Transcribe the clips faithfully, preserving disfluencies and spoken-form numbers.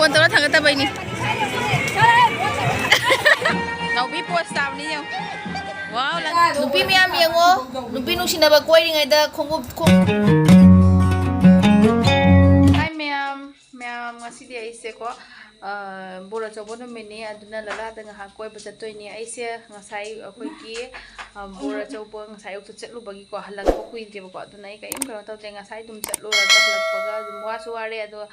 Phone ꯇꯧꯔ ꯊꯥꯡꯒꯠꯇꯕꯩꯅꯤ꯫ ꯅꯥꯎꯕꯤ ꯄꯣꯁ ꯇꯥꯕꯅꯤ ꯌꯦꯡꯉꯨ꯫ ꯋꯥꯎ, ꯂꯪ-, ꯅꯨꯄꯤ ꯃꯌꯥꯝ ꯌꯦꯡꯉꯣ꯫ ꯅꯨꯄꯤ ꯅꯨꯡꯁꯤꯅꯕ ꯀꯣꯏꯔꯤꯉꯩꯗ ꯈꯣꯡꯎꯞ, ꯈꯣꯡ-, ꯍꯥꯏ ꯃꯌꯥꯝ, ꯃꯌꯥꯝ, ꯉꯁꯤꯗꯤ ꯑꯩꯁꯦꯀꯣ, ꯑ, ꯕꯣꯔ ꯑꯆꯧꯕ ꯅꯨꯃꯤꯠꯅꯤ, ꯑꯗꯨꯅ ꯂꯂꯥꯗ ꯉꯥꯏꯍꯥꯛ ꯀꯣꯏꯕ ꯆꯠꯇꯣꯏꯅꯤ꯫ ꯑꯩꯁꯦ ꯉꯁꯥꯏ ꯑꯩꯈꯣꯏꯒꯤ, ꯑ, ꯕꯣꯔ ꯑꯆꯧꯕ ꯉꯁꯥꯏ ꯑꯌꯨꯛꯇ ꯆꯠꯂꯨꯕꯒꯤꯀꯣ, ꯍꯜꯂꯛꯄ ꯀꯨꯏꯗ꯭ꯔꯤꯕꯀꯣ, ꯑꯗꯨꯅ ꯑꯩ ꯀꯔꯤꯝ ꯀꯩꯅꯣ ꯇꯧꯗꯦ꯫ ꯉꯁꯥꯏ ꯑꯗꯨꯝ ꯆꯠꯂꯨꯔꯒ ꯍꯜꯂꯛꯄꯒ ꯑꯗꯨꯝ ꯋꯥꯁꯨ ꯋꯥꯔꯦ, ꯑꯗꯣ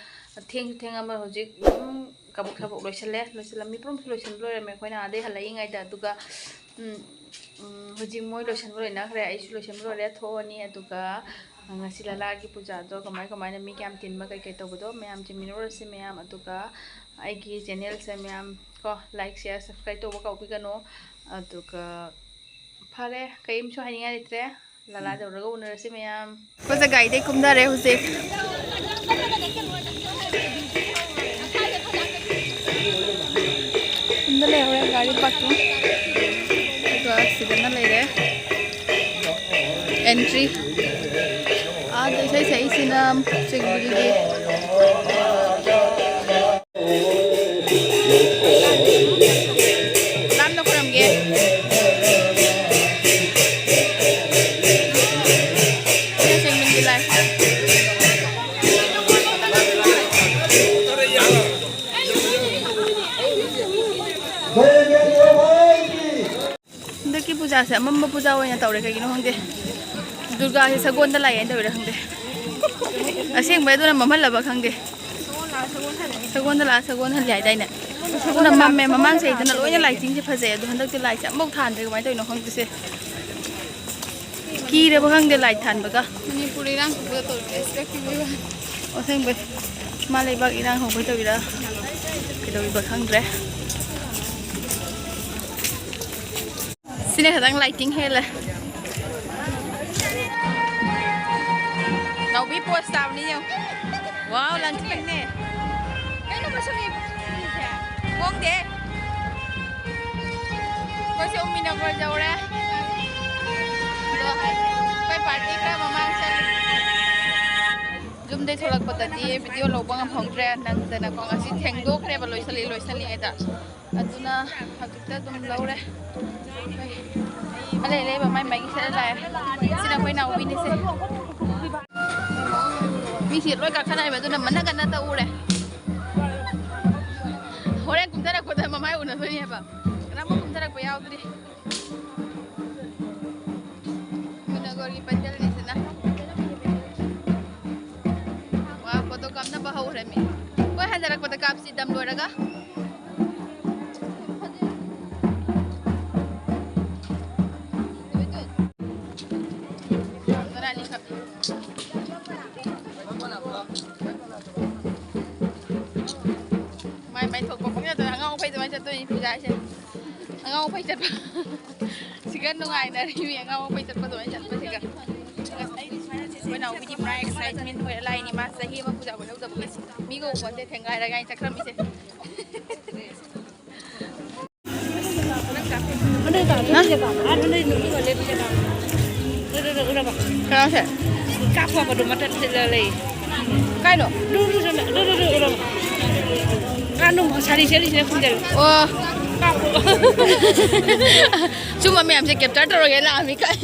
ꯊꯦꯡꯁꯨ ꯊꯦꯡꯉꯝꯃꯦ꯫ ꯍꯧꯖꯤꯛ ꯑꯗꯨꯝ ꯀꯕꯣꯛ ꯁꯕꯣꯛ ꯂꯣꯏꯁꯤꯜꯂꯦ, ꯂꯣꯏꯁꯤꯜꯂꯝꯃꯤ, ꯄꯨꯝꯁꯨ ꯂꯣꯏꯁꯤꯟꯕ ꯂꯣꯏꯔꯝꯃꯦ ꯑꯩꯈꯣꯏꯅ ꯑꯥꯗꯩ ꯍꯜꯂꯛꯏꯉꯩꯗ꯫ ꯑꯗꯨꯒ, ꯎꯝ, ꯎꯝ, ꯍꯧꯖꯤꯛ ꯃꯣꯏ ꯂꯣꯏꯁꯤꯟꯕ ꯂꯣꯏꯅꯈ꯭ꯔꯦ, ꯑꯩꯁꯨ ꯂꯣꯏꯁꯤꯟꯕ ꯂꯣꯏꯔꯦ, ꯊꯣꯛꯑꯅꯤ꯫ ꯑꯗꯨꯒ ꯉꯁꯤ ꯂꯂꯥꯒꯤ ꯄꯨꯖꯥꯗꯣ ꯀꯃꯥꯏ ꯀꯃꯥꯏꯅ, ꯃꯤ ꯀꯌꯥꯝ ꯇꯤꯟꯕ, ꯀꯩꯀꯩ ꯇꯧꯕꯗꯣ ꯃꯌꯥꯝ ꯌꯦꯡꯃꯤꯟꯅꯔꯨꯔꯁꯤ ꯃꯌꯥꯝ꯫ ꯑꯗꯨꯒ ꯑꯩꯒꯤ ꯆꯦꯅꯦꯜꯁꯦ ꯃꯌꯥꯝ ꯀꯣ, ꯂꯥꯏꯛ, ꯁꯤꯌꯥꯔ, ꯁꯕꯁꯀ꯭ꯔꯥꯏꯕ ꯇꯧꯕ ꯀꯥꯎꯕꯤꯒꯅꯨ꯫ ꯑꯗꯨꯒ ꯐꯔꯦ, ꯀꯔꯤꯝꯁꯨ ꯍꯥꯏꯅꯤꯡꯉꯥꯏ ꯂꯩꯇ꯭ꯔꯦ꯫ ꯂꯂꯥ ꯌꯧꯔꯒ ꯎꯅꯔꯁꯤ ꯃꯌꯥꯝ꯫ ꯑꯩꯈꯣꯏꯁꯦ ꯒꯥꯔꯤꯗꯩ ꯀꯨꯝꯊꯔꯦ ꯍꯧꯖꯤꯛ꯫ ꯁꯤꯗ ꯂꯩꯍꯧꯔꯦ ꯒꯥꯔꯤ ꯄꯥꯔꯀꯤꯡ꯫ ꯑꯗꯨꯒ ꯁꯤꯗꯅ ꯂꯩꯔꯦ ꯑꯦꯟꯇ꯭ꯔꯤ꯫ ꯑꯥꯗ ꯏꯁꯩ ꯁꯛꯏꯁꯤꯅ ꯆꯤꯡꯕꯤꯒꯤ꯫ ꯂꯥꯞꯅ ꯈꯨꯔꯨꯝꯒꯦ꯫ ꯁꯤꯅ ꯆꯤꯡꯕꯤꯒꯤ ꯂꯥꯏ꯫ ꯍꯟꯗꯛꯀꯤ ꯄꯨꯖꯥꯁꯦ ꯑꯃꯝꯕ ꯄꯨꯖꯥ ꯑꯣꯏꯅ ꯇꯧꯔꯦ, ꯀꯩꯒꯤꯅꯣ ꯈꯪꯗꯦ꯫ ꯗꯨꯔꯒꯥꯁꯦ ꯁꯒꯣꯜꯗ ꯂꯥꯛꯑꯦꯅ ꯇꯧꯔꯤꯔꯥ ꯈꯪꯗꯦ꯫ ꯑꯁꯦꯡꯕꯩ ꯑꯗꯨꯅ ꯃꯝꯍꯜꯂꯕ ꯈꯪꯗꯦ꯫ ꯁꯒꯣꯜꯗ ꯂꯥꯛꯑ ꯁꯒꯣꯜ ꯍꯜꯂꯤ ꯍꯥꯏꯗꯥꯏꯅꯦ? ꯑꯗꯨꯅ ꯃꯝꯃꯦ꯫ ꯃꯃꯥꯡ ꯆꯍꯤꯗꯅ ꯂꯣꯏꯅ ꯂꯥꯏꯇꯤꯡꯁꯦ ꯐꯖꯩ, ꯑꯗꯣ ꯍꯟꯗꯛꯇꯤ ꯂꯥꯏꯠꯁꯦ ꯑꯃꯐꯥꯎ ꯊꯥꯟꯗ꯭ꯔꯦ꯫ ꯀꯃꯥꯏꯅ ꯇꯧꯔꯤꯅꯣ ꯈꯪꯗꯦ ꯁꯦ꯫ ꯀꯤꯔꯕ ꯈꯪꯗꯦ ꯂꯥꯏꯠ ꯊꯥꯟꯕꯒ꯫ ꯃꯅꯤꯄꯨꯔ ꯏꯔꯥꯡ ꯈꯨꯕꯗ ꯇꯧꯔꯤꯕ ꯑꯦꯛꯁꯄꯦꯛ ꯄꯤꯕꯤꯕ꯫ ꯑꯁꯦꯡꯕꯩ꯫ ꯃꯥ ꯂꯩꯕꯥꯛ ꯏꯔꯥꯡ ꯍꯧꯕꯩ ꯇꯧꯔꯤꯔꯥ ꯀꯩꯗꯧꯔꯤꯕ ꯈꯪꯗ꯭ꯔꯦ꯫ ꯁꯤꯅ ꯈꯤꯇꯪ ꯂꯥꯏꯇꯤꯡ ꯍꯦꯜꯂꯦ꯫ ꯅꯥꯎꯕꯤ ꯄꯣꯁ ꯇꯥꯕꯅꯤ ꯌꯦꯡꯉꯨ꯫ ꯋꯥꯎ, ꯂꯪ ꯈꯤꯇꯪꯅꯦ꯫ ꯀꯩꯅꯣ ꯃꯁꯛ ꯌꯦꯡꯉꯨ꯫ ꯍꯣꯡꯗꯦ꯫ ꯑꯩꯈꯣꯏꯁꯦ ꯎꯃꯤꯅꯒꯔ ꯌꯧꯔꯦ꯫ ꯑꯗꯣ ꯑꯩꯈꯣꯏ ꯄꯥꯔꯇꯤ ꯈꯔ ꯃꯃꯥꯡ ꯆꯠꯂꯤ꯫ ꯌꯨꯝꯗꯩ ꯊꯣꯛꯂꯛꯄꯗꯗꯤ ꯚꯤꯗꯤꯑꯣ ꯂꯧꯕ ꯉꯝꯍꯧꯗ꯭ꯔꯦ, ꯅꯪꯗꯅꯀꯣ꯫ ꯉꯁꯤ ꯊꯦꯡꯗꯣꯛꯈ꯭ꯔꯦꯕ ꯂꯣꯏꯁꯜꯂꯤ ꯂꯣꯏꯁꯜꯂꯤ ꯍꯥꯏꯗ꯫ ꯑꯗꯨꯅ ꯍꯧꯖꯤꯛꯇ ꯑꯗꯨꯝ ꯂꯧꯔꯦ꯫ ꯑꯂꯩ ꯑꯂꯩꯕ ꯃꯥꯏ ꯃꯥꯏꯒꯤ ꯁꯦꯠꯂ ꯂꯥꯛꯑꯦ꯫ ꯁꯤꯅ ꯑꯩꯈꯣꯏ ꯅꯥꯎꯕꯤꯅꯤꯁꯦ꯫ ꯃꯤꯁꯤ ꯂꯣꯏ ꯀꯥꯈꯠꯅꯔꯦꯕ, ꯑꯗꯨꯅ ꯃꯅꯒ ꯅꯠꯇ ꯎꯔꯦ꯫ ꯍꯣꯔꯦꯟ ꯀꯨꯝꯊꯔꯛꯄꯗ ꯃꯃꯥꯏ ꯎꯅꯗꯣꯏꯅꯦꯕ꯫ ꯀꯅꯥꯝ ꯀꯨꯝꯊꯔꯛꯄ ꯌꯥꯎꯗ꯭ꯔꯤ꯫ ꯃꯅꯣꯍꯔꯒꯤ ꯄꯟꯗꯜꯅꯤꯁꯤꯅ꯫ ꯋꯥ, ꯐꯣꯇꯣ ꯀꯥꯞꯅꯕ ꯍꯧꯈ꯭ꯔꯦ ꯃꯤ꯫ ꯑꯩꯈꯣꯏ ꯍꯟꯖꯔꯛꯄꯗ ꯀꯥꯞꯁꯤ ꯗꯝ ꯂꯣꯏꯔꯒ꯫ ꯃꯥꯏ ꯃꯥꯏ ꯊꯣꯛꯄ ꯄꯪꯆꯠ ꯆꯠꯇꯣꯏ, ꯑꯉꯥꯎ ꯑꯐꯩ ꯑꯗꯨꯃꯥꯏꯅ ꯆꯠꯇꯣꯏꯅꯤ ꯄꯨꯖꯥ ꯍꯥꯏꯁꯦ꯫ ꯑꯉꯥꯎ ꯑꯐꯩ ꯆꯠꯄ꯫ ꯁꯤꯒ ꯅꯨꯡꯉꯥꯏꯅꯔꯤꯃꯤ ꯑꯉꯥꯎ ꯑꯐꯩ ꯆꯠꯄ ꯑꯗꯨꯃꯥꯏꯅ ꯆꯠꯄꯁꯤꯒ꯫ ꯑꯩꯈꯣꯏ ꯅꯥꯎꯕꯤꯗꯤ ꯄꯨꯔꯥ ꯑꯦꯛꯁꯥꯏꯠꯃꯦꯟ ꯑꯣꯏꯔ ꯂꯥꯛꯏꯅꯤ꯫ ꯃꯥ ꯆꯍꯤ ꯑꯃ ꯄꯨꯖꯥ ꯀꯣꯏꯍꯧꯗꯕꯒꯤ ꯃꯤꯒ ꯎꯄꯣꯟꯇꯦ ꯊꯦꯡꯒꯥꯏꯔꯒ ꯑꯩ ꯆꯠꯈ꯭ꯔꯝꯃꯤꯁꯦ꯫ ꯀꯅꯥꯁꯦ? ꯀꯥꯞꯄꯕꯗꯣ ꯃꯇꯠ ꯊꯤꯜꯂ ꯂꯩ꯫ ꯀꯥꯏꯅꯣ? ꯗꯨ, ꯗꯨ, ꯗꯨ, ꯗꯨ, ꯗꯨ, ꯗꯨ, ꯗꯨ꯫ ꯀꯥꯅꯨ, ꯁꯥꯔꯤ ꯁꯦꯠꯂꯤꯁꯤꯅ ꯈꯨꯝꯖꯜꯂꯦ꯫ ꯑꯣ꯫ ꯀꯥꯞꯄꯣ꯫ ꯁꯨꯝꯕ ꯃꯌꯥꯝꯁꯦ ꯀꯦꯞꯆꯔ ꯇꯧꯔꯒꯦ ꯂꯥꯛꯑꯝꯃꯤ ꯀꯥꯏ꯫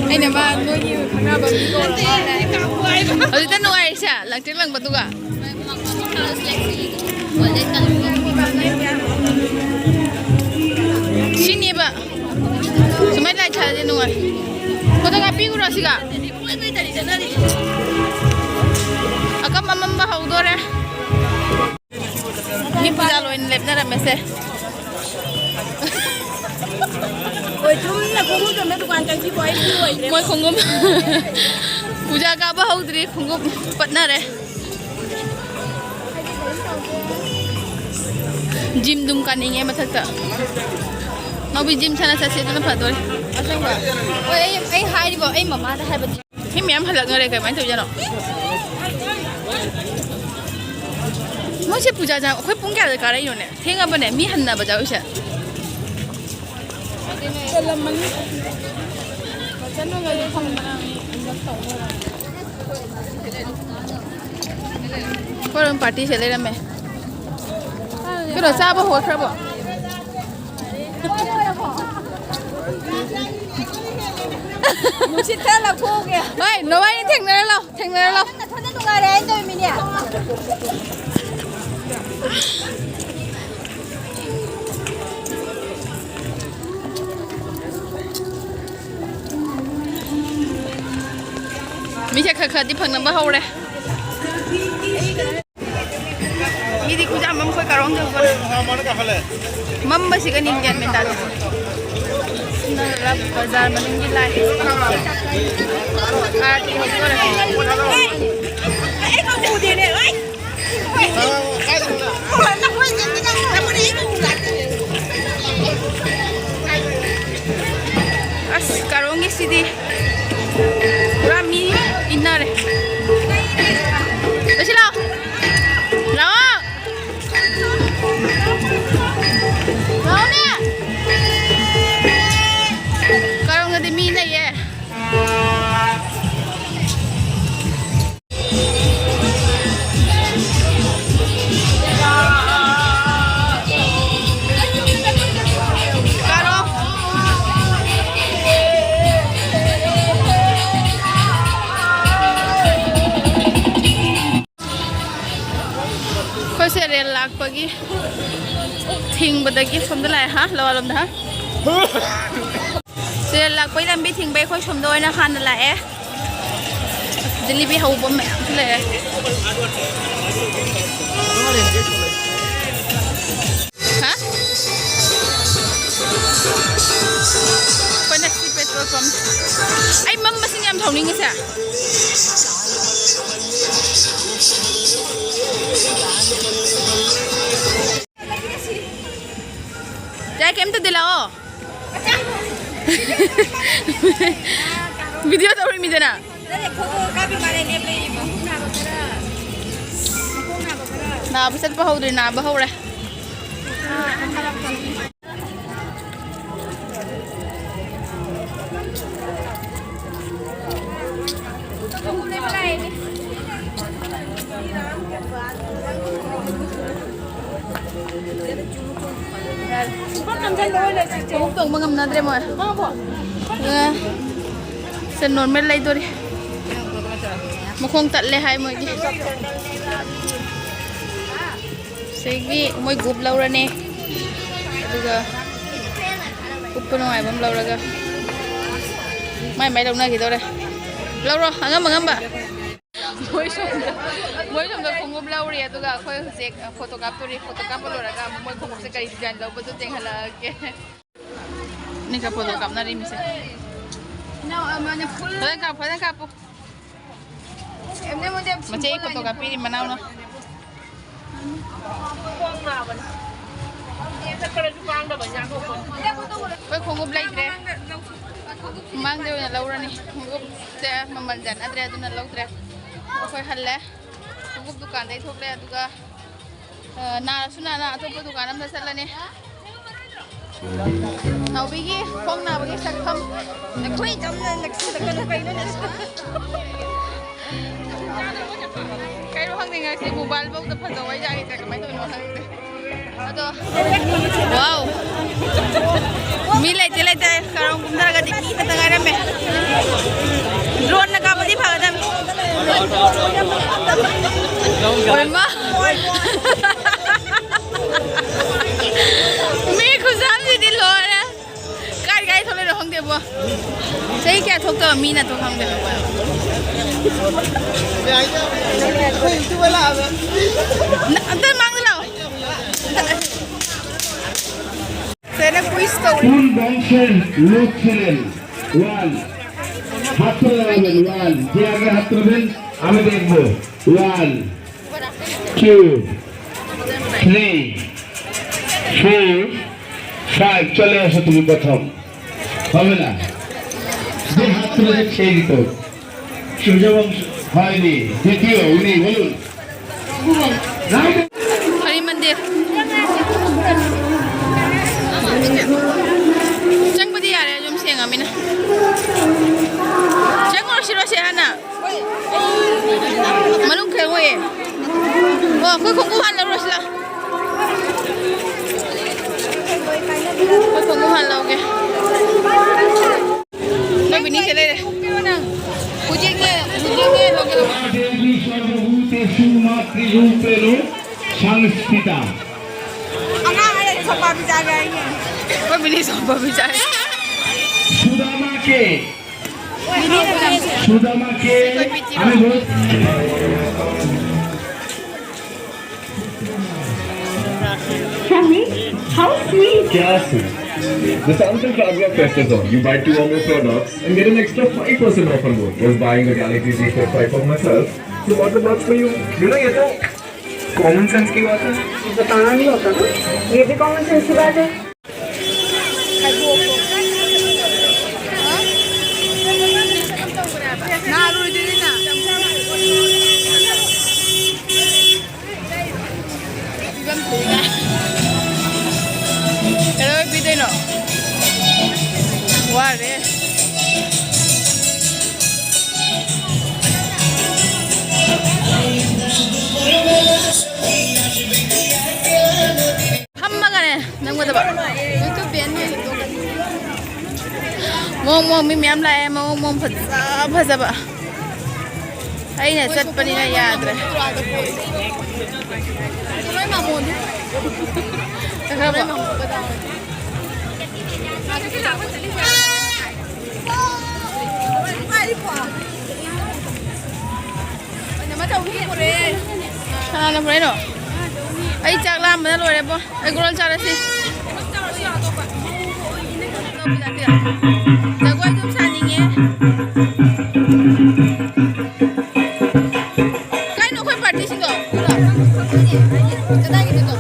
ꯑꯩꯅ ꯃꯥ ꯅꯣꯏꯒꯤ ꯈꯪꯅꯕ ꯃꯤ ꯀꯧꯔꯕ ꯍꯥꯏꯅ꯫ ꯍꯧꯖꯤꯛꯇ ꯅꯨꯡꯉꯥꯏꯔꯤꯁꯦ ꯂꯪꯇ꯭ꯔꯤꯛ ꯂꯪꯕꯗꯨꯒ꯫ ꯁꯤꯅꯦꯕ꯫ ꯁꯨꯃꯥꯏꯅ ꯂꯥꯏꯠ ꯊꯥꯜꯂꯗꯤ ꯅꯨꯡꯉꯥꯏ꯫ ꯐꯣꯇꯣ ꯀꯥꯞꯄꯤꯈ꯭ꯔꯣ ꯁꯤꯒ꯫ ꯑꯀꯝ ꯑꯃꯝꯕ ꯍꯧꯗꯣꯔꯦ꯫ ꯃꯤ ꯄꯨꯖꯥ ꯂꯣꯏꯅ ꯂꯦꯞꯅꯔꯝꯃꯦꯁꯦ꯫ ꯍꯣꯏ, ꯆꯨꯝꯅ ꯈꯣꯡꯎꯞ ꯌꯣꯟꯕ ꯗꯨꯀꯥꯟ ꯆꯪꯁꯤꯀꯣ, ꯑꯩ ꯐ꯭ꯔꯤ ꯑꯣꯏꯗ꯭ꯔꯦ꯫ ꯃꯣꯏ ꯈꯣꯡꯎꯞ꯫ ꯄꯨꯖꯥ ꯀꯥꯕ ꯍꯧꯗ꯭ꯔꯤ, ꯈꯣꯡꯎꯞ ꯄꯠꯅꯔꯦ꯫ ꯖꯤꯝ ꯗꯨꯝ ꯀꯥꯅꯤꯡꯉꯦ ꯃꯊꯛꯇ꯫ ꯅꯥꯎꯕꯤ, ꯖꯤꯝ ꯁꯥꯟꯅ ꯆꯠꯁꯦ, ꯑꯗꯨꯅ ꯐꯗꯣꯔꯦ꯫ ꯑꯁꯦꯡꯕ꯫ ꯍꯣꯏ, ꯑꯩ, ꯑꯩ ꯍꯥꯏꯔꯤꯕꯣ, ꯑꯩ ꯃꯃꯥꯗ ꯍꯥꯏꯕꯗꯤ꯫ ꯃꯤ ꯃꯌꯥꯝ ꯍꯜꯂꯛꯅꯔꯦ, ꯀꯃꯥꯏꯅ ꯇꯧꯔꯤꯖꯥꯠꯅꯣ? ꯃꯣꯏꯁꯦ ꯄꯨꯖꯥ ꯆꯥ-, ꯑꯩꯈꯣꯏ ꯄꯨꯡ ꯀꯌꯥꯗ ꯀꯥꯔꯛꯏꯅꯣꯅꯦ? ꯊꯦꯡꯉꯕꯅꯦ, ꯃꯤ ꯍꯟꯅꯕ ꯌꯥꯎꯔꯤꯁꯦ꯫ ꯆꯠꯂꯝꯃꯅꯤ꯫ ꯆꯠꯂꯝꯃꯅꯤ ꯐꯝꯕ꯫ ꯑꯩꯈꯣꯏꯔꯣꯝ ꯄꯥꯔꯇꯤꯁꯦ ꯂꯩꯔꯝꯃꯦ꯫ ꯀꯩꯅꯣ, ꯆꯥꯕ ꯍꯧꯒꯠꯈ꯭ꯔꯕꯣ? ꯅꯨꯡꯁꯤꯠ ꯈꯔ ꯂꯧꯊꯣꯛꯎꯒꯦ꯫ ꯍꯣꯏ, ꯅꯕꯥꯅꯤ ꯊꯦꯡꯅꯔ ꯂꯥꯎ, ꯊꯦꯡꯅꯔ ꯂꯥꯎ꯫ ꯅꯪ ꯅꯊꯟꯗ ꯅꯨꯡꯉꯥꯏꯔꯦ ꯍꯥꯏꯅ ꯇꯧꯔꯤꯃꯤꯅꯦ꯫ ꯃꯤꯁꯦ ꯈꯔ ꯈꯔꯗꯤ ꯐꯪꯅꯕ ꯍꯧꯔꯦ꯫ ꯃꯤꯗꯤ ꯈꯨꯌꯥꯝ ꯑꯃ ꯑꯩꯈꯣꯏ ꯀꯥꯔꯣꯡ ꯌꯧꯕꯅꯦ꯫ ꯃꯝꯕꯁꯤꯒ ꯅꯤꯟ ꯒ꯭ꯌꯥꯟ ꯃꯦꯟ ꯇꯥꯗꯦ꯫ ꯁꯤꯅ ꯕꯖꯥꯔ ꯃꯅꯨꯡꯒꯤ ꯂꯥꯏ꯫ ꯑꯥꯔꯇꯤ ꯍꯧꯗꯣꯔꯦ꯫ ꯑꯁ, ꯀꯥꯔꯣꯡꯒꯤꯁꯤꯗꯤ ꯄꯨꯔꯥ ꯃꯤ ꯏꯟꯅꯔꯦ꯫ ꯂꯣꯏꯁꯤꯜꯂꯣ꯫ ꯂꯥꯛꯑꯣ꯫ ꯂꯥꯛꯑꯣꯅꯦ꯫ ꯀꯥꯔꯣꯡꯗꯗꯤ ꯃꯤ ꯏꯟꯅꯩꯌꯦ꯫ ꯑꯩꯈꯣꯏꯁꯦ ꯔꯦꯜ ꯂꯥꯛꯄꯒꯤ ꯊꯤꯡꯕꯗꯒꯤ ꯁꯣꯝꯗ ꯂꯥꯛꯑꯦ, ꯍꯥ, ꯂꯋꯥꯂꯣꯝꯗ, ꯍꯥ꯫ ꯔꯦꯜ ꯂꯥꯛꯄꯩ ꯂꯝꯕꯤ ꯊꯤꯡꯕꯩ ꯑꯩꯈꯣꯏ ꯁꯣꯝꯗ ꯑꯣꯏꯅ ꯍꯥꯟꯅ ꯂꯥꯛꯑꯦ꯫ ꯖꯤꯂꯤꯕꯤ ꯍꯧꯕ ꯃꯌꯥꯝꯁꯨ ꯂꯩꯔꯦ꯫ ꯍꯥ? ꯑꯩꯈꯣꯏꯅ ꯁꯤ petrol pump꯫ ꯑꯩ ꯃꯝꯕꯁꯤꯅ ꯌꯥꯝ ꯁꯥꯎꯅꯤꯡꯉꯤꯁꯦ꯫ ꯌꯥꯏ, ꯀꯩꯝꯇꯗꯤ ꯂꯥꯛꯑꯣ꯫ Video ꯇꯧꯔꯤꯃꯤꯗꯅ꯫ ꯅꯥꯕ ꯆꯠꯄ ꯍꯧꯗ꯭ꯔꯤ, ꯅꯥꯕ ꯍꯧꯔꯦ꯫ ꯈꯣꯡꯎꯞ ꯇꯣꯡꯕ ꯉꯝꯅꯗ꯭ꯔꯦ ꯃꯣꯏ꯫ ꯑ, ꯁꯦ ꯅꯣꯔꯃꯦꯜ ꯂꯩꯗꯣꯔꯤ꯫ ꯃꯈꯣꯡ ꯇꯠꯂꯦ ꯍꯥꯏ ꯃꯣꯏꯒꯤ꯫ ꯁꯤꯒꯤ ꯃꯣꯏ ꯒ꯭ꯔꯨꯞ ꯂꯧꯔꯅꯤ꯫ ꯑꯗꯨꯒ ꯎꯞꯄ ꯅꯨꯡꯉꯥꯏꯕ ꯑꯃ ꯂꯧꯔꯒ ꯃꯥꯏ ꯃꯥꯏ ꯂꯧꯅꯈꯤꯗꯧꯔꯦ꯫ ꯂꯧꯔꯣ, ꯑꯉꯝ ꯑꯉꯝꯕ꯫ ꯃꯣꯏ ꯁꯣꯝꯗ, ꯃꯣꯏ ꯁꯣꯝꯗ ꯈꯣꯡꯎꯞ ꯂꯧꯔꯤ, ꯑꯗꯨꯒ ꯑꯩꯈꯣꯏ ꯍꯧꯖꯤꯛ ꯐꯣꯇꯣ ꯀꯥꯞꯇꯣꯔꯤ꯫ ꯐꯣꯇꯣ ꯀꯥꯞꯄ ꯂꯣꯏꯔꯒ ꯑꯃꯨꯛ ꯃꯣꯏ ꯈꯣꯡꯎꯞꯁꯦ ꯀꯔꯤ ꯗꯤꯖꯥꯏꯟ ꯂꯧꯕꯗꯣ ꯌꯦꯡꯍꯜꯂꯛꯑꯒꯦ꯫ ꯅꯤꯀ ꯐꯣꯇꯣ ꯀꯥꯞꯅꯔꯤ ꯃꯤꯁꯦ꯫ ꯐꯖꯅ ꯀꯥꯞꯄꯨ, ꯐꯖꯅ ꯀꯥꯞꯄꯨ꯫ ꯃꯆꯦ ꯐꯣꯇꯣ ꯀꯥꯞꯄꯤꯔꯤ ꯃꯅꯥꯎꯅ꯫ ꯑꯩꯈꯣꯏ ꯈꯣꯡꯎꯞ ꯂꯩꯇ꯭ꯔꯦ꯫ ꯃꯃꯥꯡꯗ ꯑꯣꯏꯅ ꯂꯧꯔꯅꯤ꯫ ꯈꯣꯡꯎꯞꯁꯦ ꯃꯃꯜ ꯆꯠꯅꯗ꯭ꯔꯦ, ꯑꯗꯨꯅ ꯂꯧꯗ꯭ꯔꯦ꯫ ꯑꯩꯈꯣꯏ ꯍꯜꯂꯦ꯫ ꯈꯣꯡꯎꯞ ꯗꯨꯀꯥꯟꯗꯩ ꯊꯣꯛꯂꯦ, ꯑꯗꯨꯒ, ꯑ, ꯅꯥꯔꯁꯨ ꯅꯥꯅ ꯑꯇꯣꯞꯄ ꯗꯨꯀꯥꯟ ꯑꯝꯗ ꯆꯠꯂꯅꯤ꯫ ꯅꯥꯎꯕꯤꯒꯤ ꯈꯣꯡ ꯅꯥꯕꯒꯤ ꯁꯛꯐꯝ꯫ ꯑꯩꯈꯣꯏ ꯏꯆꯝꯅ ꯅꯛꯁꯤꯜꯂꯛꯀꯅꯨ ꯀꯩꯅꯣꯅꯦ꯫ ꯀꯩꯅꯣ ꯈꯪꯗꯦ, ꯉꯁꯤ ꯃꯣꯕꯥꯏꯜ ꯐꯧꯗ ꯐꯖꯕ ꯋꯥꯏꯖꯥꯛ ꯍꯩꯇ꯭ꯔꯦ, ꯀꯃꯥꯏꯅ ꯇꯧꯔꯤꯅꯣ ꯈꯪꯗꯦ꯫ ꯑꯗꯣ, ꯋꯥꯎ꯫ ꯃꯤ ꯂꯩꯇꯦ, ꯂꯩꯇꯦ꯫ ꯀꯔꯣꯡ ꯀꯨꯝꯊꯔꯒꯗꯤ ꯃꯤ ꯈꯛꯇ ꯉꯥꯏꯔꯝꯃꯦ꯫ ꯗ꯭ꯔꯣꯟꯅ ꯀꯥꯞꯄꯗꯤ ꯐꯒꯗꯝꯅꯤ꯫ ꯑꯣꯏꯃꯥ꯫ ꯃꯤ ꯈꯨꯌꯥꯝꯁꯤꯗꯤ ꯂꯣꯏꯔꯦ꯫ ꯀꯥꯏ ꯀꯥꯏ ꯊꯣꯛꯂꯛꯏꯅꯣ ꯈꯪꯗꯦꯕꯣ꯫ ꯆꯍꯤ ꯀꯌꯥ ꯊꯣꯛꯇꯕ ꯃꯤꯅ ꯊꯣꯛ ꯈꯪꯗꯦ꯫ ꯅ-, ꯑꯝꯇ ꯃꯥꯡꯗ ꯂꯥꯛꯑꯣ꯫ ꯁꯦꯅ quiz ꯇꯧꯔꯤ꯫ কোন বংশের লোক ছিলেন? ওয়ান। হাত তুলে দাঁড়াবেন। ওয়ান। যে আগে হাত তুলবেন, আমি দেখবো। One. Two, three, four, five. চলে আসো তুমি প্রথম। হবে না। যে হাত তুলেছে সেই দিত। সূর্যবংশ হয়নি। দ্বিতীয়, উনি বলুন। রাইট। ꯍꯔꯤ ꯃꯟꯗꯤꯔ꯫ ꯆꯪꯕꯗꯤ ꯌꯥꯔꯦ, ꯌꯨꯝ ꯁꯦꯡꯉꯃꯤꯅ꯫ ꯆꯪꯉꯨꯔꯁꯤꯔꯣ ꯁꯤ ꯍꯥꯟꯅ? ꯃꯅꯨꯡ ꯈꯔ ꯑꯣꯏꯌꯦ꯫ ꯑꯣ, ꯑꯩꯈꯣꯏ ꯈꯣꯡꯎꯞ ꯍꯥꯟꯅ ꯂꯧꯔꯁꯤ ꯂꯥꯎ꯫ ꯑꯩꯈꯣꯏ ꯈꯣꯡꯎꯞ ꯍꯥꯟꯅ ꯂꯧꯒꯦ꯫ ꯑꯩꯈꯣꯏ ꯕꯤꯅꯤꯁꯦ ꯂꯩꯔꯦ꯫ ꯍꯧꯖꯤꯛꯅꯦ, ꯍꯧꯖꯤꯛꯅꯦ ꯂꯧꯒꯦ, ꯂꯧꯒꯦ꯫ देवी सर्वभूतेषु मातृरूपेण संस्थिता। ꯑꯉꯥꯡ ꯑꯩ ꯁꯣꯄꯥ ꯄꯤꯖꯒꯦ ꯍꯥꯏꯅꯦ꯫ ꯑꯩꯈꯣꯏ ꯕꯤꯅꯤꯁ ꯁꯣꯄꯥ ꯄꯤꯖꯒꯦ꯫ सुदामा के, सुदामा के, अरे वो How sweet. क्या sweet? The Samsung Cloud Fest is on. You buy two or more products and get an extra five percent off on both. Just buying a Galaxy Z Flip five for myself. So what about for you? You know, ये तो common sense की बात है. बताना नहीं होता ना, ये भी common sense की बात है. ꯅꯥꯔꯣꯏꯗꯣꯏꯅꯤꯅ꯫ ꯐꯤꯕꯝ ꯊꯣꯛꯏꯅ꯫ ꯀꯩꯗꯧꯕꯩ ꯄꯤꯗꯣꯏꯅꯣ? ꯋꯥꯔꯦ꯫ ꯐꯝꯃꯒꯅꯦ ꯅꯝꯒꯗꯕ꯫ ꯃꯑꯣꯡ ꯃꯑꯣꯡ ꯃꯤ ꯃꯌꯥꯝ ꯂꯥꯛꯑꯦ, ꯃꯑꯣꯡ ꯃꯑꯣꯡ ꯐꯖ ꯐꯖꯕ꯫ ꯑꯩꯅ ꯆꯠꯄꯅꯤꯅ ꯌꯥꯗ꯭ꯔꯦ꯫ ꯈꯔ ꯐꯕ꯫ ꯀꯅꯥꯅ ꯄꯨꯔꯛꯏꯅꯣ? ꯑꯩ ꯆꯥꯛ ꯂꯥꯝꯕꯅ ꯂꯣꯏꯔꯦꯕꯣ꯫ ꯑꯩ ꯒꯣꯔꯣꯜ ꯆꯥꯔꯁꯤ꯫ ꯖꯒꯣꯏ ꯑꯗꯨꯝ ꯁꯥꯅꯤꯡꯉꯦ꯫ ꯀꯥꯏꯅꯣ ꯑꯩꯈꯣꯏ ꯄꯥꯔꯇꯤꯁꯤꯡꯗꯣ? ꯀꯗꯥꯏꯒꯤꯅꯣ?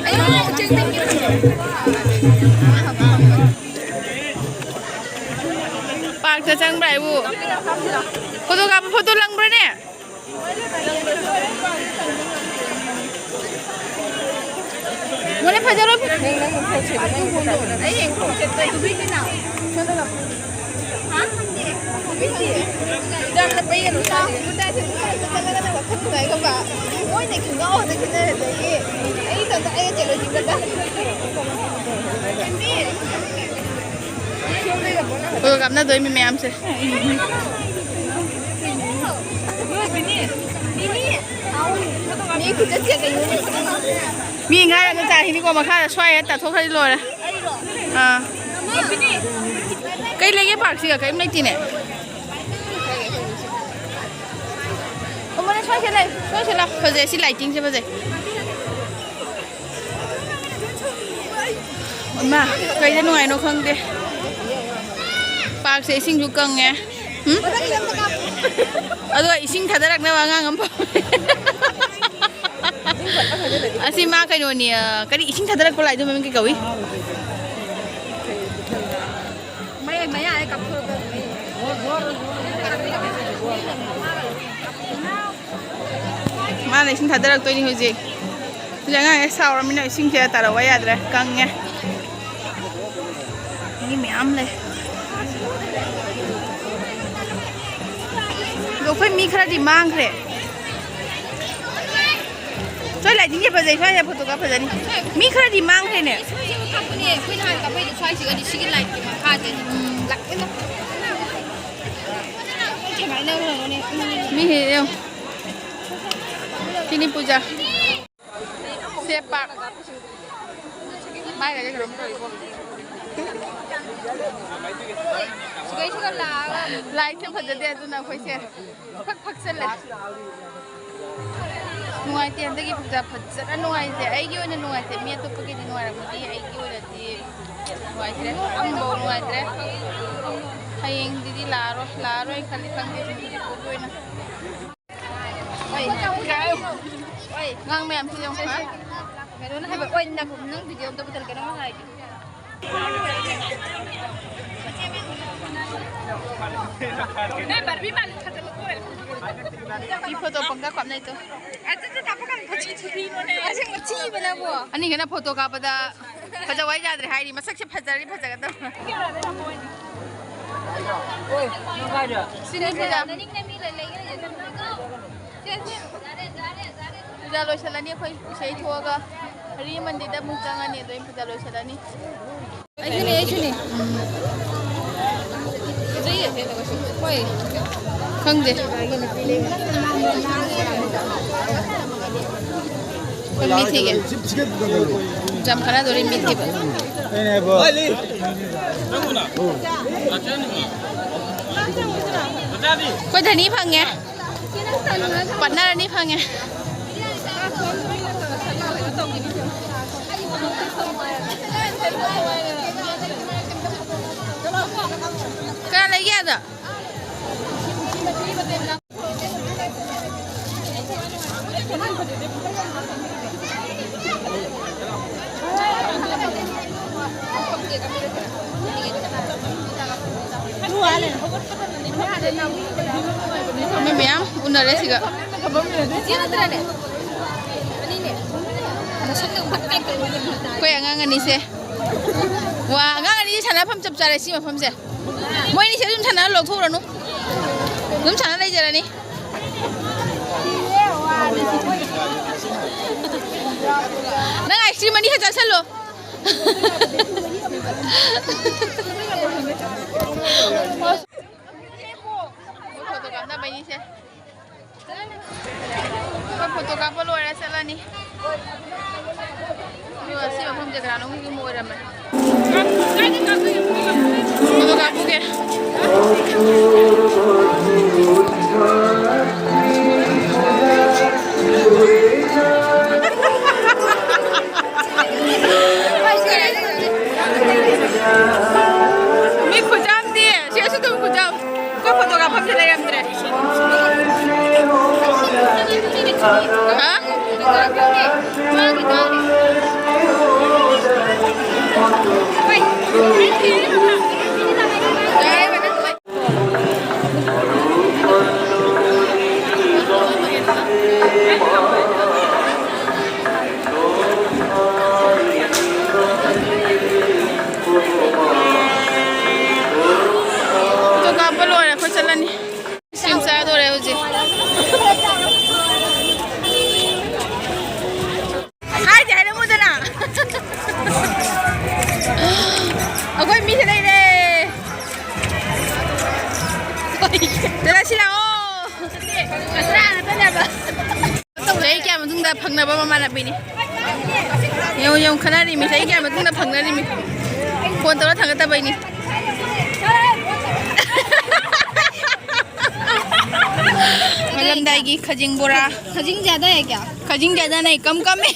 ꯑꯌꯣ, ꯆꯦꯡꯕꯤꯟꯒꯤ ꯄꯥꯔꯛꯇ ꯆꯪꯕ꯭ꯔꯥ ꯑꯩꯕꯨ? ꯐꯣꯇꯣ ꯀꯥꯞꯄ, ꯐꯣꯇꯣ ꯂꯪꯕ꯭ꯔꯥꯅꯦ? ꯃꯣꯅꯦ ꯐꯖꯔꯣꯏ꯫ ꯑꯩ ꯍꯌꯦꯡ ꯈꯣꯡ ꯆꯠꯄ ꯏꯗꯨꯕꯤꯁꯤꯅ꯫ ꯌꯥꯝꯅ ꯄꯩꯒꯅꯨ, ꯆꯥ꯫ ꯃꯣꯏꯅ ꯈꯪꯒꯥꯎ ꯈꯛꯇ ꯈꯦꯠꯅꯔꯗꯤ ꯑꯩ ꯏꯊꯟꯇ ꯑꯩꯒ ꯆꯦꯜꯂꯣꯏꯁꯤꯟꯒꯗ꯭ꯔꯥ? ꯐꯣꯇꯣ ꯀꯥꯞꯅꯗꯣꯏ ꯃꯤ ꯃꯌꯥꯝꯁꯦ꯫ ꯃꯤ ꯈꯨꯆꯠꯁꯦ ꯀꯩꯅꯣꯅꯦ꯫ ꯃꯤ ꯉꯥꯏꯔꯒ ꯆꯥꯈꯤꯅꯤꯀꯣ, ꯃꯈꯥꯗ ꯁ꯭ꯋꯥꯏ ꯍꯦꯛ ꯇꯥꯊꯣꯛꯈ꯭ꯔꯗꯤ ꯂꯣꯏꯔꯦ꯫ ꯑꯥ꯫ ꯀꯩ ꯂꯩꯒꯦ ꯄꯥꯔꯛꯁꯤꯒ? ꯀꯔꯤꯝ ꯂꯩꯇꯦꯅꯦ꯫ ꯑꯣ, ꯃꯅꯦ, ꯁ꯭ꯋꯥꯏꯁꯦ ꯂꯩ, ꯁ꯭ꯋꯥꯏꯁꯦ ꯂꯥꯎ꯫ ꯐꯖꯩ, ꯁꯤ ꯂꯥꯏꯇꯤꯡꯁꯦ ꯐꯖꯩ꯫ ꯏꯃꯥ, ꯀꯩꯗ ꯅꯨꯡꯉꯥꯏꯅꯣ ꯈꯪꯗꯦ꯫ ꯄꯥꯔꯛꯁꯦ ꯏꯁꯤꯡꯁꯨ ꯀꯪꯉꯦ꯫ ꯎꯝ? ꯑꯗꯨꯒ ꯏꯁꯤꯡ ꯊꯥꯗꯔꯛꯅꯕ ꯑꯉꯥꯡ ꯑꯃ ꯐꯝꯃꯦ꯫ ꯑꯁꯤ ꯃꯥ ꯀꯩꯅꯣꯅꯤ, ꯑ, ꯀꯔꯤ ꯏꯁꯤꯡ ꯊꯥꯗꯔꯛꯄ ꯂꯥꯏꯗꯨ ꯃꯃꯤꯡ ꯀꯩ ꯀꯧꯏ? ꯃꯌꯥꯏ ꯃꯌꯥꯏꯗ ꯀꯥꯞꯊꯣꯔꯛꯀꯗꯕꯅꯤ꯫ ꯃꯥꯅ ꯏꯁꯤꯡ ꯊꯥꯗꯔꯛꯇꯣꯏꯅꯤ ꯍꯧꯖꯤꯛ꯫ ꯍꯧꯖꯤꯛ ꯑꯉꯥꯡꯁꯦ ꯁꯥꯎꯔꯃꯤꯅ ꯏꯁꯤꯡꯁꯦ ꯇꯥꯔꯛꯑꯣ ꯌꯥꯗ꯭ꯔꯦ, ꯀꯪꯉꯦ꯫ ꯃꯤ ꯃꯌꯥꯝ ꯂꯩ꯫ ꯑꯗꯣ ꯑꯩꯈꯣꯏ ꯃꯤ ꯈꯔꯗꯤ ꯃꯥꯡꯈ꯭ꯔꯦ꯫ ꯁ꯭ꯋꯥꯏ ꯂꯥꯏꯇꯤꯡꯁꯦ ꯐꯖꯩ, ꯁ꯭ꯋꯥꯏꯗ ꯐꯣꯇꯣ ꯀꯥꯞ ꯐꯖꯅꯤ꯫ ꯃꯤ ꯈꯔꯗꯤ ꯃꯥꯡꯈ꯭ꯔꯦꯅꯦ꯫ ꯁ꯭ꯋꯥꯏꯁꯤꯕꯨ ꯀꯥꯞꯄꯅꯦ, ꯑꯩꯈꯣꯏ ꯅꯍꯥꯟ ꯀꯥꯞꯄꯩꯗꯣ ꯁ꯭ꯋꯥꯏꯁꯤꯒꯗꯤ ꯁꯤꯒꯤ ꯂꯥꯏꯠꯀꯤ ꯃꯈꯥꯁꯦ꯫ ꯎꯝ꯫ ꯂꯥꯛꯑꯦꯅ꯫ ꯀꯃꯥꯏꯅ ꯇꯧꯔꯝꯒꯅꯤ? ꯃꯤ ꯍꯦ ꯌꯦꯡꯉꯨ꯫ ꯁꯤꯅꯤ ꯄꯨꯖꯥ꯫ ꯁꯦ ꯄꯥꯛ꯫ ꯃꯥꯏꯒꯁꯦ ꯀꯩꯅꯣꯝ ꯇꯧꯔꯤꯕꯣ꯫ ꯁꯤꯒꯩꯁꯤꯒ ꯂꯥꯛꯑꯒ꯫ ꯂꯥꯏꯠꯁꯦ ꯐꯖꯗꯦ, ꯑꯗꯨꯅ ꯑꯩꯈꯣꯏꯁꯦ ꯐꯛ ꯐꯛꯆꯜꯂꯦ꯫ ꯅꯨꯡꯉꯥꯏꯇꯦ, ꯍꯟꯗꯛꯀꯤ ꯄꯨꯖꯥ ꯐꯖꯅ ꯅꯨꯡꯉꯥꯏꯇꯦ꯫ ꯑꯩꯒꯤ ꯑꯣꯏꯅ ꯅꯨꯡꯉꯥꯏꯇꯦ, ꯃꯤ ꯑꯇꯣꯞꯄꯒꯤꯗꯤ ꯅꯨꯡꯉꯥꯏꯔꯝꯒꯅꯤ, ꯑꯩꯒꯤ ꯑꯣꯏꯅꯗꯤ ꯅꯨꯡꯉꯥꯏꯇ꯭ꯔꯦ, ꯑꯃꯐꯥꯎ ꯅꯨꯡꯉꯥꯏꯇ꯭ꯔꯦ꯫ ꯍꯌꯦꯡꯗꯨꯗꯤ ꯂꯥꯛꯑꯔꯣꯏ, ꯂꯥꯛꯑꯔꯣꯏ ꯈꯜꯂꯤ, ꯈꯪꯗꯦ, ꯍꯧꯖꯤꯛ ꯐꯥꯎꯒꯤ ꯑꯣꯏꯅ꯫ ꯍꯣꯏ, ꯍꯣꯏ꯫ ꯑꯉꯥꯡ ꯃꯌꯥꯝꯁꯤ ꯌꯦꯡꯉꯨ, ꯍꯥ? ꯀꯩꯅꯣꯅ ꯍꯥꯏꯕ, ꯑꯣꯏ, ꯅꯥꯀꯣꯡ, ꯅꯪ ꯚꯤꯗꯤꯑꯣ ꯑꯝꯇ ꯄꯨꯊꯠꯂꯨ, ꯀꯩꯅꯣꯝ ꯍꯥꯏꯒꯦ꯫ ꯅꯣꯏ ꯕꯥꯔꯕꯤ ꯃꯥꯜꯂꯤ, ꯐꯖꯕ ꯀꯣꯏꯔꯦ꯫ ꯃꯤ ꯐꯣꯇꯣ ꯄꯪꯀꯥꯞ ꯀꯥꯞꯅꯩꯗꯣ꯫ ꯑꯗꯨꯗ ꯀꯥꯞꯄ ꯀꯥꯟꯗ ꯐꯖꯩ꯫ ꯑꯁꯦꯡꯕ ꯊꯤꯕꯅꯕꯨ꯫ ꯑꯅꯤꯈꯅ ꯐꯣꯇꯣ ꯀꯥꯞꯄꯗ ꯐꯖꯕ ꯋꯥ ꯌꯥꯗ꯭ꯔꯦ ꯍꯥꯏꯔꯤ, ꯃꯁꯛꯁꯦ ꯐꯖꯔꯗꯤ ꯐꯖꯒꯗꯕ꯫ ꯁꯤꯅꯤ ꯄꯨꯖꯥ꯫ ꯄꯨꯖꯥ ꯂꯣꯏꯁꯤꯜꯂꯅꯤ, ꯑꯩꯈꯣꯏ ꯏꯁꯩ ꯊꯣꯛꯑꯒ ꯍꯔꯤ ꯃꯟꯗꯤꯔꯗ ꯑꯃꯨꯛ ꯆꯪꯉꯅꯤ, ꯑꯗꯨ ꯑꯩ ꯄꯨꯖꯥ ꯂꯣꯏꯁꯤꯜꯂꯅꯤ꯫ ꯑꯩꯁꯨꯅꯦ, ꯑꯩꯁꯨꯅꯦ꯫ ꯍꯣꯏ꯫ ꯈꯪꯗꯦ꯫ ꯃꯤꯠ ꯊꯤꯒꯦ꯫ ꯌꯥꯝ ꯀꯥꯟꯅꯗꯣꯔꯤ ꯃꯤꯠ ꯊꯤꯕ꯫ ꯑꯩꯈꯣꯏ ꯙꯅꯤ ꯐꯪꯉꯦ꯫ ꯄꯥꯔꯠꯅꯔ ꯑꯅꯤ ꯐꯪꯉꯦ꯫ ꯀꯅꯥ ꯂꯩꯒꯦ ꯑꯗ? ꯃꯣꯏ ꯃꯌꯥꯝ ꯎꯅꯔꯦ ꯁꯤꯒ꯫ ꯑꯩꯈꯣꯏ ꯑꯉꯥꯡ ꯑꯅꯤꯁꯦ꯫ ꯋꯥ, ꯑꯉꯥꯡ ꯑꯅꯤꯁꯦ ꯁꯥꯟꯅꯐꯝ ꯆꯞ ꯆꯥꯔꯦ ꯁꯤ ꯃꯐꯝꯁꯦ꯫ ꯃꯣꯏ ꯑꯅꯤꯁꯦ ꯑꯗꯨꯝ ꯁꯥꯟꯅꯔ ꯂꯧꯊꯣꯛꯎꯔꯅꯨ꯫ ꯑꯗꯨꯝ ꯁꯥꯟꯅ ꯂꯩꯖꯔꯅꯤ꯫ ꯅꯪ ꯑꯥꯏꯁ ꯀ꯭ꯔꯤꯝ ꯑꯅꯤ ꯈꯛ ꯆꯥꯁꯜꯂꯣ꯫ ꯐꯣꯇꯣ ꯀꯥꯞꯅꯕꯩꯅꯤꯁꯦ꯫ ꯑꯩꯈꯣꯏ ꯐꯣꯇꯣ ꯀꯥꯞꯄ ꯂꯣꯏꯔꯦ, ꯆꯠꯂꯅꯤ꯫ ꯑꯗꯨꯒ ꯁꯤ ꯃꯐꯝꯁꯦ ꯀꯅꯥꯅꯣꯝꯒꯤ ꯌꯨꯝ ꯑꯣꯏꯔꯝꯃꯦ꯫ ꯐꯣꯇꯣ ꯀꯥꯞꯄꯨꯒꯦ꯫ ꯃꯤ ꯈꯨꯆꯥꯝꯗꯤ, ꯁꯤꯁꯨ ꯑꯗꯨꯝ ꯈꯨꯆꯥꯝ꯫ ꯑꯩꯈꯣꯏ ꯐꯣꯇꯣ ꯀꯥꯞꯐꯝꯁꯦ ꯂꯩꯔꯝꯗ꯭ꯔꯦ꯫ ꯍꯥ? ꯐꯪꯅꯕ ꯃꯃꯥꯟꯅꯕꯤꯅꯤ꯫ ꯌꯦꯡꯉꯨ, ꯌꯦꯡꯉꯨ, ꯈꯠꯅꯔꯤꯃꯤ꯫ ꯆꯍꯤ ꯀꯌꯥ ꯃꯇꯨꯡꯗ ꯐꯪꯅꯔꯤꯃꯤ꯫ ꯐꯣꯟ ꯇꯧꯔ ꯊꯥꯡꯒꯠꯇꯕꯩꯅꯤ꯫ ꯍꯜꯂꯝꯗꯥꯏꯒꯤ ꯈꯖꯤꯡ ꯕꯣꯔꯥ꯫ खजिंग ज्यादा है क्या? खजिंग ज्यादा नहीं, कम कम है।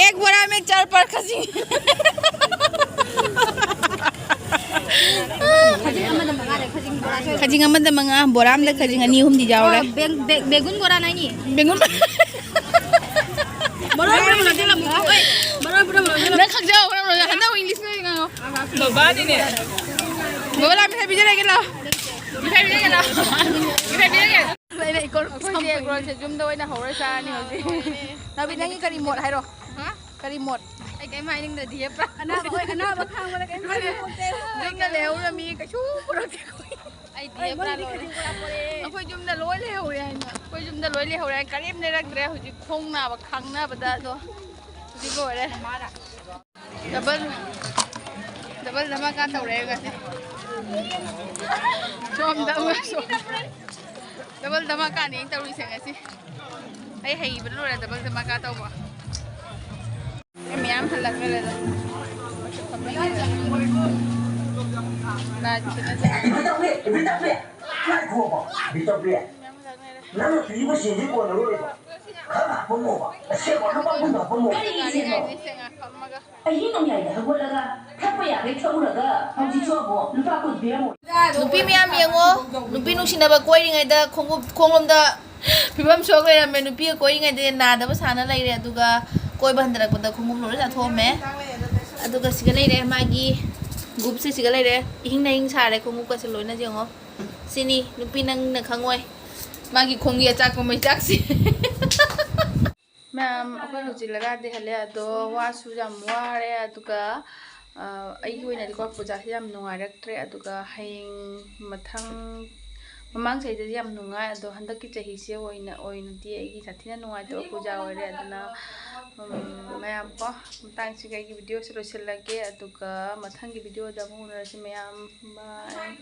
एक बोरा में चार पाँच खजिंग। खजिंग ꯑꯃꯗ ꯃꯉꯥ, ꯕꯣꯔꯥ ꯑꯃꯗ ꯈꯖꯤꯡ ꯑꯅꯤ ꯑꯍꯨꯝꯗꯤ ꯌꯥꯎꯔꯦ꯫ ꯑꯣ, ꯕꯦ-, ꯕꯦ-, ꯕꯦꯒꯨꯟ ꯕꯣꯔꯥ ꯅꯥꯏꯅꯤ꯫ ꯕꯦꯒꯨꯟ꯫ ꯅꯪ ꯈꯪꯖꯧ, ꯍꯟꯗꯛ ꯏꯪꯂꯤꯁ ꯉꯥꯡꯉꯣ꯫ ꯕꯕꯥꯅꯤꯅꯦ꯫ ꯕꯕꯥ ꯂꯥꯛꯑꯣ, ꯃꯤꯊꯥꯏ ꯄꯤꯖꯔꯒꯦ ꯂꯥꯛꯑꯣ꯫ ꯃꯤꯊꯥꯏ ꯄꯤꯖꯔꯒꯦ ꯂꯥꯛꯑꯣ꯫ ꯃꯤꯊꯥꯏ ꯄꯤꯖꯔꯒꯦ꯫ ꯑꯩꯈꯣꯏꯁꯦ ꯌꯨꯝꯗ ꯑꯣꯏꯅ ꯍꯧꯔ ꯆꯥꯔꯅꯤ ꯍꯧꯖꯤꯛ꯫ ꯅꯥꯎꯕꯤ, ꯅꯪꯒꯤ ꯀꯔꯤ ꯃꯣꯠ ꯍꯥꯏꯔꯣ? ꯍꯥ? ꯀꯔꯤ ꯃꯣꯠ? ꯑꯩ ꯀꯩꯝ ꯍꯥꯏꯅꯤꯡꯗ꯭ꯔꯗꯤ ꯌꯦꯞꯄ꯭ꯔꯥ? ꯑꯅꯥꯕ, ꯍꯣꯏ, ꯑꯅꯥꯕ ꯈꯥꯡꯕꯗ ꯀꯩꯝ ꯍꯥꯏꯅꯤꯡꯗꯦ꯫ ꯌꯨꯝꯗ ꯂꯩꯍꯧꯔꯃꯤ, ꯀꯩꯁꯨ ꯄꯨꯔꯛꯇꯦ ꯑꯩꯈꯣꯏ꯫ ꯑꯩ ꯗꯤꯌꯦꯞ ꯃꯣꯏꯗꯤ ꯄꯨꯔꯛꯑꯣꯏ꯫ ꯈꯖꯤꯡ ꯄꯨꯔꯛꯄꯅꯦ꯫ ꯑꯩꯈꯣꯏ ꯌꯨꯝꯗ ꯂꯣꯏ ꯂꯩꯍꯧꯔꯦ ꯍꯥꯏꯅ꯫ ꯑꯩꯈꯣꯏ ꯌꯨꯝꯗ ꯂꯣꯏ ꯂꯩꯍꯧꯔꯦ ꯍꯥꯏꯅ ꯀꯔꯤꯝ ꯂꯩꯔꯛꯇ꯭ꯔꯦ꯫ ꯍꯧꯖꯤꯛ ꯈꯣꯡ ꯅꯥꯕ ꯈꯥꯡꯅꯕꯗ ꯑꯗꯣ ꯍꯧꯖꯤꯛ ꯂꯣꯏꯔꯦ꯫ ꯗꯕꯜ, ꯗꯕꯜ ꯙꯃꯥꯀꯥ ꯇꯧꯔꯦ ꯉꯁꯤ꯫ ꯁꯣꯝꯗ ꯑꯃ ꯁꯣꯝ-, ꯗꯕꯜ ꯙꯃꯥꯀꯥꯅꯤ ꯑꯩꯅ ꯇꯧꯔꯤꯁꯦ ꯉꯁꯤ꯫ ꯑꯩ ꯍꯩꯕ ꯂꯣꯏꯔꯦ ꯗꯕꯜ ꯙꯃꯥꯀꯥ ꯇꯧꯕ꯫ ꯃꯌꯥꯝ ꯍꯜꯂꯛꯅꯔꯦꯗ꯫ ꯂꯥꯏꯠ ꯈꯦꯠꯅꯖꯩ꯫ ꯏꯕꯤꯇꯧꯕꯤ, ꯏꯕꯤꯇꯧꯕꯤ, ꯉꯥꯏꯈꯣꯕ, ꯏꯕꯤꯇꯧꯕꯤ꯫ ꯃꯌꯥꯝ ꯍꯜꯂꯛꯅꯔꯦ꯫ ꯅꯪꯅ ꯄꯤꯕ ꯁꯦꯟꯁꯦ ꯀꯣꯟꯅꯔꯣꯏꯕ꯫ ꯈꯔ ꯍꯥꯞꯄꯝꯃꯣꯕ꯫ ꯑꯁꯦꯡꯕ ꯂꯨꯄꯥ ꯀꯨꯟ ꯍꯥꯞꯄꯝꯃꯣꯕ꯫ ꯀꯔꯤ ꯒꯥꯔꯤ ꯏꯆꯦꯅꯣ? ꯉꯥꯏꯁꯦ ꯉꯥꯏꯈꯣ ꯑꯃꯒ꯫ ꯑꯍꯤꯡ ꯅꯣꯡꯌꯥꯏꯗ ꯍꯧꯒꯠꯂꯒ ꯊꯛꯄ ꯌꯥꯕꯩ ꯊꯛꯎꯔꯒ ꯍꯧꯖꯤꯛꯁꯨ ꯑꯃꯨꯛ ꯂꯨꯄꯥ ꯀꯨꯟ ꯄꯤꯔꯝꯃꯣ꯫ ꯅꯨꯄꯤ ꯃꯌꯥꯝ ꯌꯦꯡꯉꯣ, ꯅꯨꯄꯤ ꯅꯨꯡꯁꯤꯅꯕ ꯀꯣꯏꯔꯤꯉꯩꯗ ꯈꯣꯡꯎꯞ ꯈꯣꯡꯂꯣꯝꯗ ꯐꯤꯕꯝ ꯁꯣꯛ ꯂꯩꯔꯝꯃꯦ꯫ ꯅꯨꯄꯤꯒ ꯀꯣꯏꯔꯤꯉꯩꯗ ꯅꯥꯗꯕ ꯁꯥꯅ ꯂꯩꯔꯦ, ꯑꯗꯨꯒ ꯀꯣꯏꯕ ꯍꯟꯊꯔꯛꯄꯗ ꯈꯣꯡꯎꯞ ꯂꯣꯏ ꯆꯥꯊꯣꯛꯑꯝꯃꯦ꯫ ꯑꯗꯨꯒ ꯁꯤꯒ ꯂꯩꯔꯦ ꯃꯥꯒꯤ ꯒꯨꯞꯁꯦ, ꯁꯤꯒ ꯂꯩꯔꯦ꯫ ꯏꯍꯤꯡ ꯅꯍꯤꯡ ꯁꯥꯔꯦ ꯈꯣꯡꯎꯞꯀꯁꯦ ꯂꯣꯏꯅ ꯌꯦꯡꯉꯣ꯫ ꯁꯤꯅꯤ ꯅꯨꯄꯤ ꯅꯪꯅ ꯈꯪꯉꯣꯏ ꯃꯥꯒꯤ ꯈꯣꯡꯒꯤ ꯑꯆꯥꯛꯄ ꯃꯩꯆꯥꯛꯁꯦ꯫ ꯃꯌꯥꯝ, ꯑꯩꯈꯣꯏ ꯍꯧꯖꯤꯛ ꯂꯔꯥꯗꯤ ꯍꯜꯂꯦ, ꯑꯗꯣ ꯋꯥꯁꯨ ꯌꯥꯝ ꯋꯥꯔꯦ꯫ ꯑꯗꯨꯒ, ꯑ, ꯑꯩꯒꯤ ꯑꯣꯏꯅꯗꯤꯀꯣ ꯄꯨꯖꯥꯁꯦ ꯌꯥꯝ ꯅꯨꯡꯉꯥꯏꯔꯛꯇ꯭ꯔꯦ꯫ ꯑꯗꯨꯒ ꯍꯌꯦꯡ ꯃꯊꯪ, ꯃꯃꯥꯡ ꯆꯍꯤꯗꯗꯤ ꯌꯥꯝ ꯅꯨꯡꯉꯥꯏ, ꯑꯗꯣ ꯍꯟꯗꯛꯀꯤ ꯆꯍꯤꯁꯦ ꯑꯣꯏꯅ, ꯑꯣꯏꯅꯗꯤ ꯑꯩꯒꯤ ꯁꯥꯊꯤꯅ ꯅꯨꯡꯉꯥꯏꯇꯕ ꯄꯨꯖꯥ ꯑꯣꯏꯔꯦ꯫ ꯑꯗꯨꯅ, ꯎꯝ, ꯃꯌꯥꯝ ꯀꯣ, ꯃꯇꯥꯡꯁꯤꯒ ꯑꯩꯒꯤ ꯚꯤꯗꯤꯑꯣꯁꯦ ꯂꯣꯏꯁꯤꯜꯂꯒꯦ꯫ ꯑꯗꯨꯒ ꯃꯊꯪꯒꯤ ꯚꯤꯗꯤꯑꯣꯗ ꯑꯃꯨꯛ ꯎꯅꯔꯁꯤ ꯃꯌꯥꯝ꯫ Bye꯫